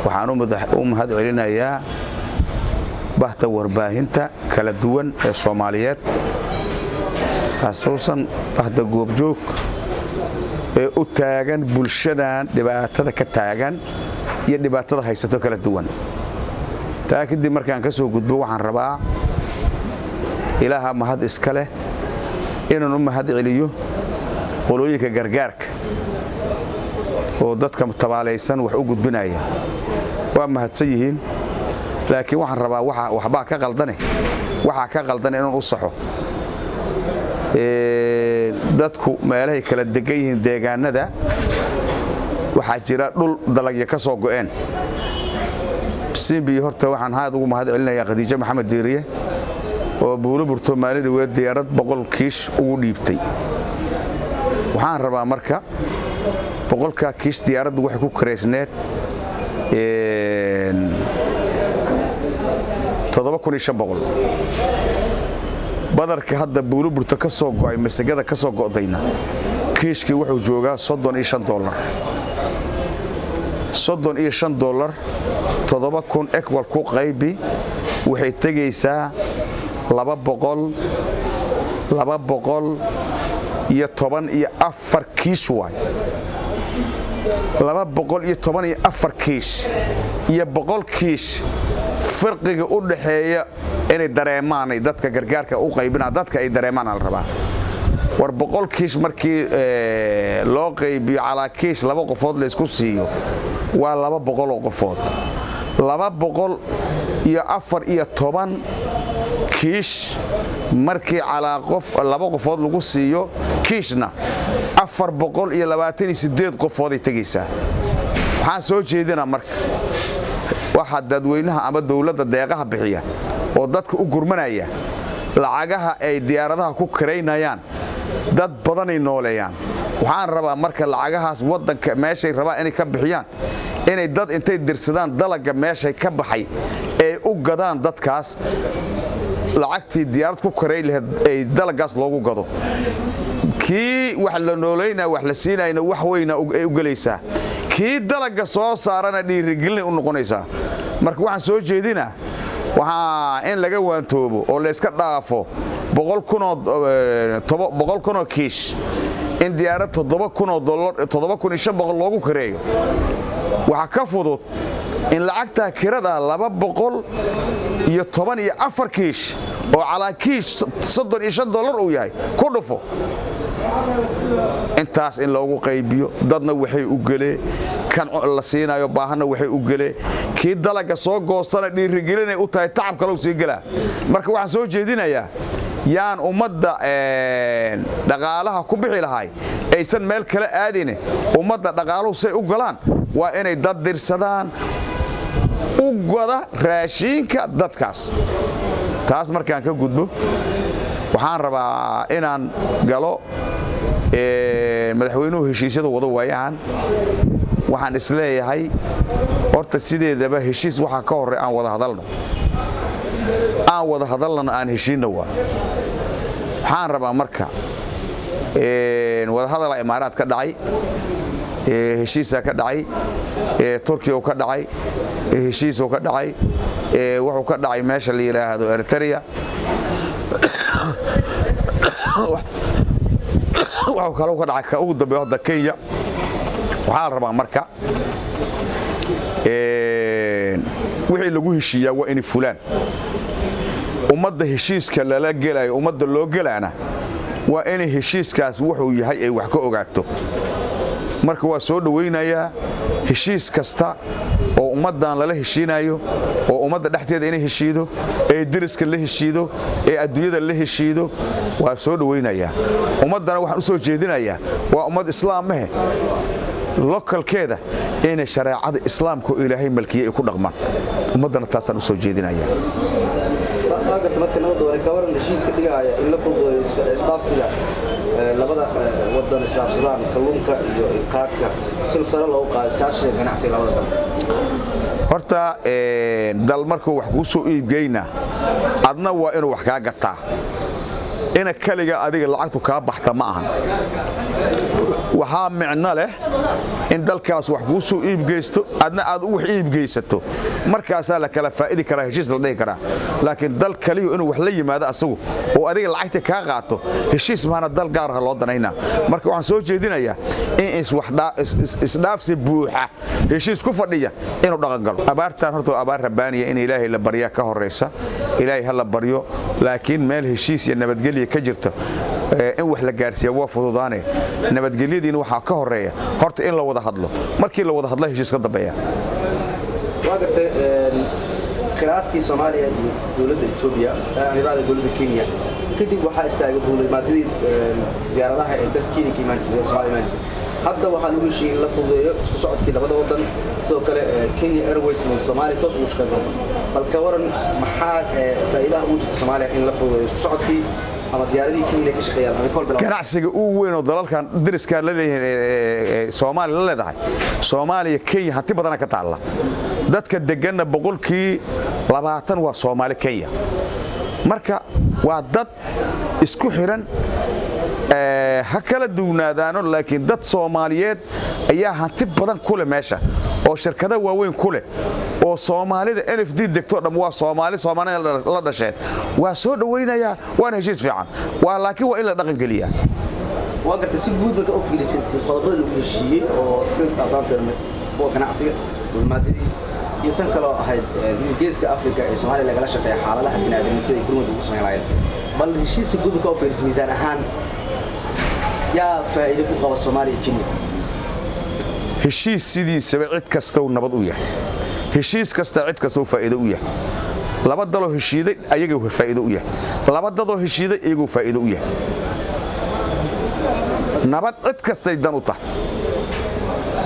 Waxaan u mahad celinayaa bahda warbaahinta kala duwan ee Soomaaliyeed, khasuusan bahda Goobjoog ee u taagan bulshadan dhibaatada ka taagan iyo dhibaatada haysato kala duwan. Taa kadib markaan ka soo gudbo, waxaan rabaa, Ilaaha mahad iska leh, inaan u mahad celiyo qolooyinka gargaarka oo dadka tabaalaysan wax u gudbinaya. Waa mahadsan yihiin, laakiin waxaan rabaa waxbaa ka qaldane, waxaa ka qaldan inaan u saxo. Dadku meelahay kala degan yihiin, deegaanada, waxaa jira dhul dalagya ka soo go'een. Simbi horta waxaan haad ugu mahad celinayaa Khadiijo Maxamed Diiriye oo Buulo Burto maalin dhaweed diyaarad 100 kiish ugu dhiibtay. Waxaan rabaa marka 100-kaa kiish diyaaraddu waxay ku karaysneed 7500. Badarka hadda Buulo Burto ka soo go'ay, masagada ka soo go'dayna, kiishkii wuxuu joogaa $35. $35 7000 equal ku qaybi, waxay tegaysaa 200, 214 kiish waay. 214 kiish iyo 100 kiish farqiga u dhaxeeya inay dareemaan dadka gargaarka u qaybina, dadka ay dareemaan la rabaa. War 100 kiish markii loo qaybiyo, calaa kiish laba qofood la isku siiyo, waa 200 oo qofood. 214 kiish markii calaa qof laba qofood lagu siiyo kiishna, 428 qofooday tegaysaa. Waxaan soo jeedinaa marka, waxaa dadweynaha ama dowladda deeqaha bixiya oo dadka u gurmanaya, lacagaha ay diyaaradaha ku karaynayaan dad badanay nooleeyaan. Waxaan rabaa marka lacagahaas waddanka meeshay rabaan inay ka bixiyaan, inay dad intay dirsadaan dalagga meeshay ka baxay ay u gadaan dadkaas, lacagtii diyaarad ku karayn lahayd ay dalaggaas loogu gado. Kii wax la noolaynaya, wax la siinayna, wax weyna ay u gelaysaa, kii dalagga soo saarana dhiirigelinay u noqonaysaa. Marka waxaan soo jeedinaa waxaa in laga waantoobo oo layska dhaafo 100,000oo kiish in diyaarad $7000, 7500 loogu kareeyo. Waxaa ka fudud in lacagtaa kirada 214 kiish oo calaa kiish $35 uu yahay ku dhufo intaas in loogu qaybiyo. Dadna waxay u gelee, kan la siinayo baahanna waxay u gelee, kii dalagga soo goostana dhiirigelinay u tahay, tacab kalou sii gelaa. Marka waxaan soo jeedinayaa, yaan ummadda dhaqaalaha ku bixi lahay aysan meel kale aadine, ummadda dhaqaaluhu say u galaan waa inay dad dirsadaan u gada raashiinka dadkaas. Taas markaan ka gudbo, waxaan rabaa inaan galo madaxweynuhu heshiisyada wado waayahan. Waxaan isleeyahay horta sideedaba heshiis waxaa ka horey aan wada hadalno, aan wada hadalnana, aan heshiinna. Waa waxaan rabaa marka wadahadala Imaaraad ka dhacay, heshiisaa ka dhacay, Turkiya ka dhacay, heshiisuu ka dhacay, wuxuu ka dhacay meesha la yidhaahdo Eritrea, wuxuu kaloo ka dhacay ka ugu dambeeyo hadda Kenya. Waxaa la rabaa marka wixii lagu heshiiyaa waa inay fulaan. Ummadda heshiiska lala gelayo, ummadda loo gelaana, waa inay heshiiskaas wuxuu yahay ay wax ka ogaato. Marka waa soo dhowaynayaa heshiis kasta oo ummaddan lala heshiinayo, oo ummadda dhexdeeda inay heshiido, ee deriska la heshiido, ee adduunyada la heshiido, waa soo dhowaynayaa. Ummaddana waxaan u soo jeedinayaa, waa ummad islaamahe, lokalkeeda inay shareecada Islaamka oo Ilaahay malkiyey ay ku dhaqmaan. Ummaddana taasaan u soo jeedinayaa. Waa garta. Marka nabadda waa ka waran heshiiska dhigaya in la fududeeyo isdhaafsiga labada wadan isdhaafsadaan kalluunka iyo qaadka, si sare loogu qaado iskaashiga ganacsiga labada dal? Horta dal markuu wax kuu soo iibgeyna, adna waa inuu wax kaa gataa. Ina kaliga adiga lacagtu kaa baxta ma ahan. Waxaa micno leh in dalkaas wax kuu soo iibgeysto, adna aad u wax iibgeysato. Markaasaa la kala faa'idi karaa, heshiis la dhihi karaa. Laakiin dal kaliyu inuu wax la yimaado asagu oo adiga lacagta kaa qaato, heshiis maana, dal gaar ah loo danaynaa. Marka waxaan soo jeedinayaa in isdhaafsi buuxa, heshiis ku fadhiya, inuu dhaqan galo. Abaartan horta waa abaar rabbaaniya, in Ilaahay la baryaa ka horaysa. Ilaahay ha la baryo, laakiin meel heshiis iyo nabadgelya ka jirta in wax la gaarsiiya waa fududaane. Nabadgelyadiina waxaa ka horeeya horta in la wada hadlo. Markii la wada hadlo, heshiis ka dambeeya. Waa gartay. Khilaafkii Soomaaliya iyo dowladda Etoobiya, aan iraahdo dowladda Kenya, kadib waxaa istaagay duulimaadyadii diyaaradaha ee dalka Kenya ka imaan jiray ee Soomaaliya imaan jiray. Hadda waxaa lagu heshiiyey in la fududeeyo isku socodkii labada wadan, sidoo kale Kenya Airways inay Soomaaliya toos ugu shaqayn doonto. Bal ka waran, maxaa faa'iidaha ugu jirta Soomaaliya in la fududeeyo isku socodkii ama diyaaradihii Kenya inay ka shaqeeyaan ama kol bilaw? Ganacsiga ugu weyn oo dalalkan deriskaan la leeyihiin, Soomaaliya la leedahay, Soomaaliya Kenya hanti badana ka taalla. Dadka deganna 20% waa Soomaali Kenya. Marka waa dad isku xiran, ha kala duwnaadaano, laakiin dad Soomaaliyeed ayaa hanti badan ku leh meesha oo shirkado waaweyn ku leh, oo Soomaalida NFD degto dham waa Soomaali, Soomaalida la dhasheen. Waa soo dhowaynayaa, waana heshiis fiican waa, laakiin waa in la dhaqangeliyaa. Waa gartay. Si guud marka u fiirisantay qodobada lagu heshiiyey oo si haddaan fiirnay kuwa ganacsiga, duulimaadyadii iyo tan kaloo ahayd in Geeska Afrika ee Soomaaliya lagala shaqeeya xaaladaha bini'aadamnimo sida ay gurmad ugu samayn lahayd, bal heshiiska guud marka u fiirisay, miisaan ahaan yaa faa'iido ku qaba, Soomaaliya iyo Kenya? Heshiis sidiisaba cid kastou nabad u yahay. Heshiis kasta cid kastou faa'iido u yahay. Laba daloo heshiiday ayaguu faa'iido u yahay, laba dadoo heshiiday iyaguu faa'iido u yahay. Nabad cid kastay dan u tahay,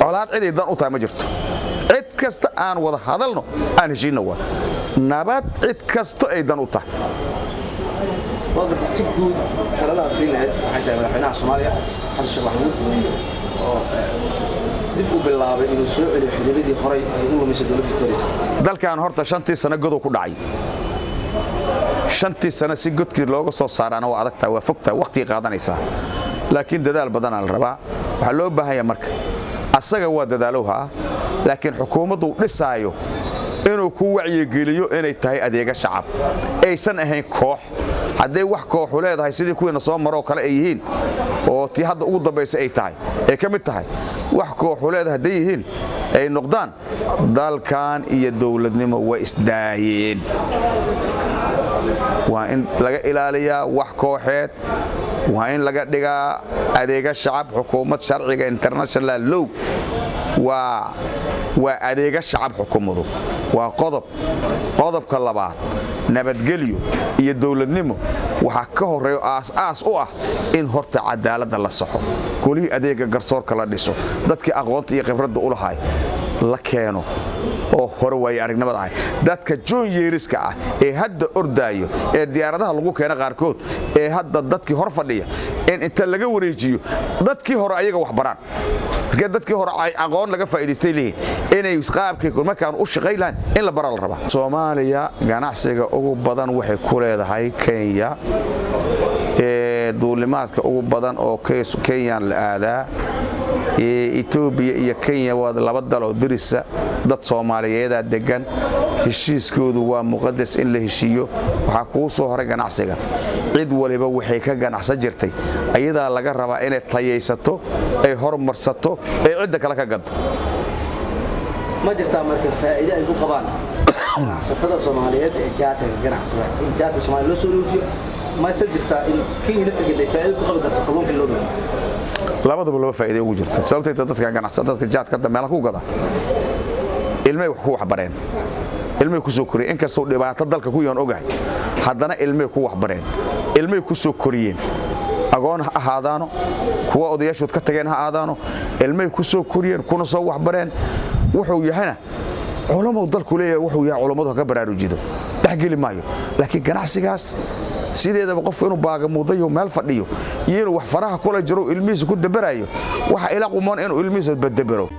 colaad ciday dan u tahay ma jirto. Cid kasta aan wada hadalno, aan heshiinno, waa nabad cid kasto ay dan u tahay. Waa gartay. Si guud taladaas siin lahayd waxay tahay madaxweynaha Soomaaliya Xasan Sheekh Maxamuud oo dib u bilaabay inuu soo celiyo xidhiidhadii horay ay u lumisay dowladdii ka horreysay? Dalkan horta 5-tii sano godow ku dhacay. 5-tii sano si godkii looga soo saaraana waa adagtahay, waa fogtahay, waqtigii qaadanaysaa, laakiin dadaal badanaa la rabaa. Waxaa loo baahanya marka asaga waa dadaalowhaa, laakiin xukuumaddu dhisaayo inuu ku wacyigeliyo inay tahay adeega shacab, aysan ahayn koox. Hadday wax kooxu leedahay sidii kuwiina soo maroo kale ay yihiin, oo tii hadda ugu dambaysa ay tahay, ay ka mid tahay, wax kooxu leedahay hadday yihiin ay noqdaan, dalkan iyo dowladnimo way isdaayeen. Waa in laga ilaaliyaa wax kooxeed, waa in laga dhigaa adeega shacab. Xukuumad sharciga international law waa adeega shacab xukuumadu. Waa qodob. Qodobka labaad, nabadgelyo iyo dowladnimo waxaa ka horeeyo aas-aas u ah in horta cadaaladda la saxo, golihii adeega garsoorka la dhiso, dadkii aqoonta iyo khibradda u lahay la keeno oo hore waaye aragnimada ahay. Dadka juniorska ah ee hadda ordaayo ee diyaaradaha lagu keeno qaarkood ee hadda dadkii hor fadhiya, in inta laga wareejiyo dadkii hore ayaga wax baraan. Markee dadkii hore aqoon laga faa'iidaystay leeyihiin, inay qaabkii markaan u shaqayn lahayn in la bara la rabaa. Soomaaliya ganacsiga ugu badan waxay ku leedahay Kenya, ee duulimaadka ugu badan oo Kenyan la aadaa. Etoobiya iyo Kenya waa laba daloo dirisa, dad Soomaaliyeedaa degan, heshiiskoodu waa muqadas in la heshiiyo. Waxaa kuu soo horay ganacsiga. Cid waliba waxay ka ganacsan jirtay ayadaa laga rabaa inay tayaysato, ay hormarsato, ay cidda kale ka gado. Ma jirtaa marka faa'iido ay ku qabaan ganacsatada Soomaaliyeed ee jaadka ka ganacsada in jaadka Soomaaliya loo soo dhoofiyo? Mase jirtaa in Kenya naftigeeda ay faa'iido ku qabi karto kalluunka in loo dhoofiyo? Labaduba laba faa'iido ugu jirta. Sababtay dadka ganacsatada, dadka jaadka hadda meelaha ku gada, ilmay wax ku waxbareen, ilmay ku soo koriyeen. Inkastoo dhibaato dalka ku yaan ogahay, haddana ilmay ku waxbareen, ilmay ku soo koriyeen. Agoon ha ahaadaano, kuwa odayaashood ka tageen ha ahaadaano, ilmay ku soo koriyeen kuna soo waxbareen. Wuxuu yahana culamow dalku leeyahay, wuxuu yahay culammadu ha ka baraarujido, dhexgeli maayo. Laakiin ganacsigaas sideedaba qofku inuu baagamuudayo meel fadhiyo iyo inuu wax faraha kula jiro ilmihiisa ku daberayo, waxa ila qumoon inuu ilmihiisa badabero.